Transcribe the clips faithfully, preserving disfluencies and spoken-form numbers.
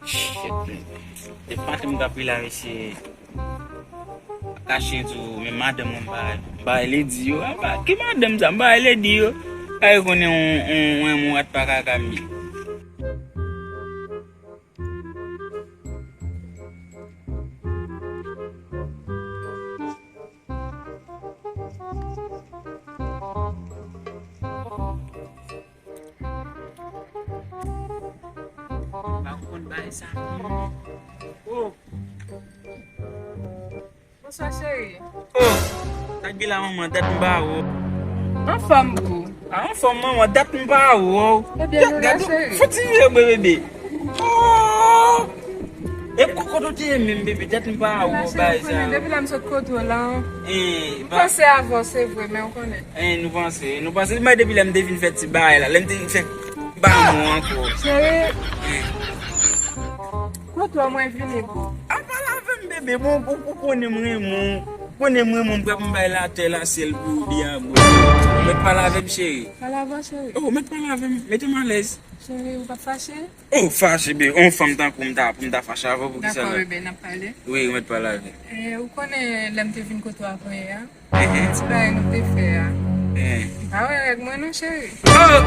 Shit, man. Se maten m t ap rele a mesye. Kache tou, men madanm mwen m pa, m pa rele di yo. Apa, ki madanm sa? M pa rele di yo. Kay konnen yon, yon, yon mourat pa kaka m ye. Pa konn bagay sa. Oh. Bonswa, cheri. Oh, sa k gen la, manman, dat m pa wè w. Anfòm, boo. A, anfòm, manman, dat m pa wè w. Ebyen, nou la, cheri. Fò ti vye, bebe. Oh! E kote w te ye menm, bebe, dat m pa wè w, bagay sa. Depi lè m sot kote w la, m panse avè w, se vre, men w konnen. Eh, nou panse, nou panse, men depi lè m te vin fè ti bagay la, lè m te vin fè ba mwen ankò. Cheri, kote w mwen vini, boo? A, pale avè m, bebe, bon, ou, ou konnen m renmen w, ou konnen m renmen w, m prè pou m bay latè, lasyèl pou ou, byen, boo. Mèt pale avè m, cheri. Pale avè w, cheri. Oh, mèt pale avè m, mete m alèz. Cheri, ou p ap fache? Oh, fache, bebe. On fanm tankou m ta, pou m ta fache avè w, pou ki sa la? Dakò, bebe, n ap pale. Wi, ou mèt pale avè m. Eh, ou konnen lè m te vin kote w a premye a? Ti bagay nou te fè a. M pa wè règ mwen non, cheri. Oh!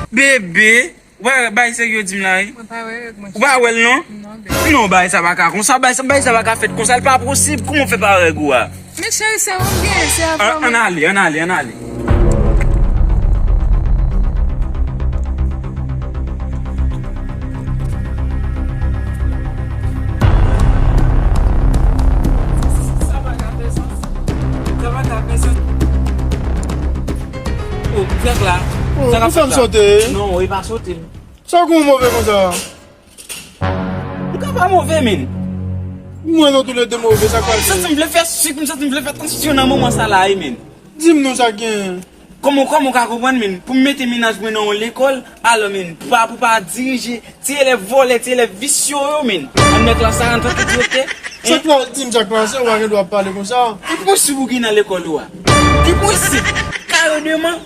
Bebe! Ou pa wè bagay serye w di m la, wi? Mwen pa wè règ mwen. Ou pa wè l non? Non, bebe. Non, bagay sa pa ka konsa, bagay sa, bagay sa pa ka fèt konsa, li pa posib. Kouman w fè pa wè règ ou a? Men cheri, se ou m gen, se avè w. Ann ale, ann ale, ann ale. Sa pa ka fè sans. Sa pa ka fè sans. Oh, Jack la. Oh, sa k ap fèt la? Sa m sote? Non, e pa sote. Sa gon move konsa? M ka pa move, men. Mwen nou toulede move, sa k pase? M santi m vle fè sik, m santi m vle fè tansyon nan moman sa la, wi, men. Di m non sa k genyen. Kòman, kòman w ka konprann, men? Pou m mete mennaj mwen nan yon lekòl, alò, men, pa, pou pa dirije, ti elèv vòlè, ti elèv visye yo, men. Anndan klas la, antanke direktè. Sa k la, di m sa k pase, ou pa gen dwa ap pale konsa. Ki posib ou gen nan lekòl ou a? Ki posib? Karedeman.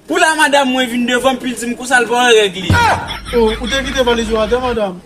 Pou la madanm mwen vin devan m, pi l di m konsa l pa wè règ li. Oh, ou te kite valiz ou atè, madanm?